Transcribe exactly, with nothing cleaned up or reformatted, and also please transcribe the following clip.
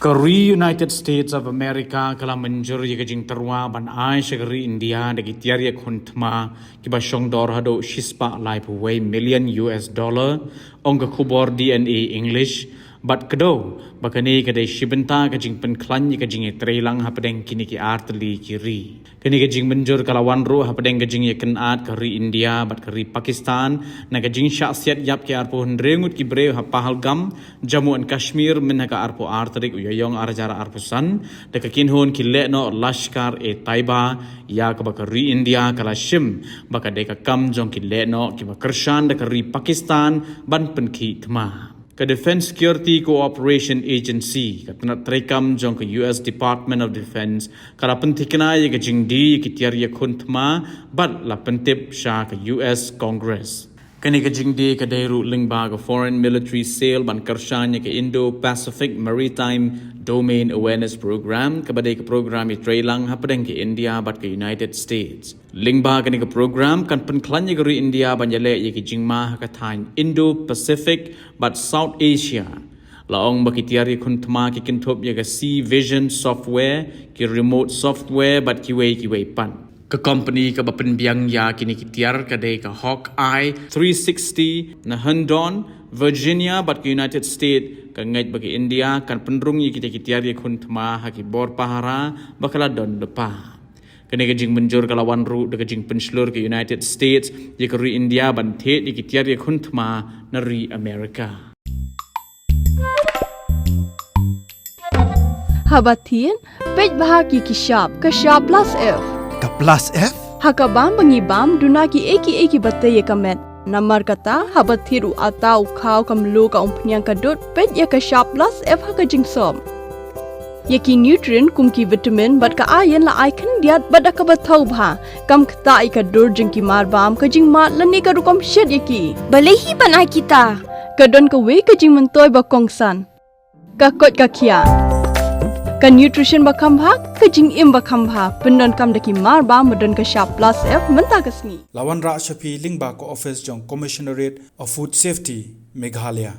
Ka ri United States of America ka la mynjur ïa ka jingtyrwa ban ai sha ka ri India da ki tiar ïakhun thma kiba shongdor haduh shispah laiphew wei million U S dollar, ong ka khubor D N A English, bad kdew ba kane ka dei shibynta ka jingpynkhlaiñ ïa ka jingïatreilang hapdeng kine ki artylli ki ri. Kane ka jingmynjur ka la wan ruh hapdeng ka jingïakynad ka ri India bad ka ri Pakistan na ka jingshah siat ïap ki arphew hynriew ngut ki briew ha Pahalgam, Jammu and Kashmir, myn ha ka arphew ar tarik u Ïaïong ar hajar arphew san, da ka kynhun ki lehnoh Lashkar-e-Taiba, ïa kaba ka ri India ka la shim ba ka dei ka kam jong ki lehnoh kiba kyrshan da ka ri Pakistan ban pynkhih thma. Ka Defense Security Cooperation Agency, ka tnat treikam jong ka U S Department of Defense, ka la pynthikna ïa ka jingdie ïa ki tiar ïakhun thma bad la pyntip sha ka U S Congress. Kane ka jingdie ka dei ruh lyngba ka Foreign Military Sale ban kyrshan ïa ka Indo-Pacific Maritime Domain Awareness Program, kaba dei ka program ïatreilang hapdeng ka India bad ka United States. Lyngba kane ka program kan pynkhlaiñ ïa ka ri India ban ïaleh ïa ki jingma ha ka thaiñ Indo-Pacific bad South Asia. La ong ba ki tiar ïakhun thma ki kynthup ïa ka Sea Vision software, ki remote software bad kiwei kiwei pat. Ka company kaba pynbiang ïa kine ki tiar ka dei ka Hawkeye three sixty na Herndon, Virginia, bad ka United States ka ngeit ba ka India kan pynrung ïa kita ki tiar ïakhun thma ha ki bor pahara ba ka la don lypa. Kane ka jingmynjur ka la wan ruh da ka jingpynshlur ka United States ïa ka ri India ban thied ïa ki tiar ïakhun thma na ri America. Haba thied, peit bha ïa ki shap, ka shap plus F. Ka plus F? Ha ka bam ba ngi bam, duna kiei kiei kiba tei ïa ka met. Namar kata, haba thied u atta, u khaw, ka mluh, ka umphniang, ka dud, peit ïa ka shap plus F ha ka jingsop. Ïa ki nutrient kum ki vitamin bad ka iron la ai khyndiat bad da kaba thaw bha. Kam ktah ïa ka dur jong ki marbam, ka jingmad lane ka rukom shet ïa ki. Balei hi ban ai kita? Ka don kawei ka jingmyntoi ba kongsan. Ka koit ka khiah. Ka nutrition ba kham bha, ka jingim ba kham bha. Pyndonkam da ki marbam ba don ka shap plus F mynta ka sngi. La wanrah sha phi lyngba ka office jong Commissionerate of Food Safety, Meghalaya.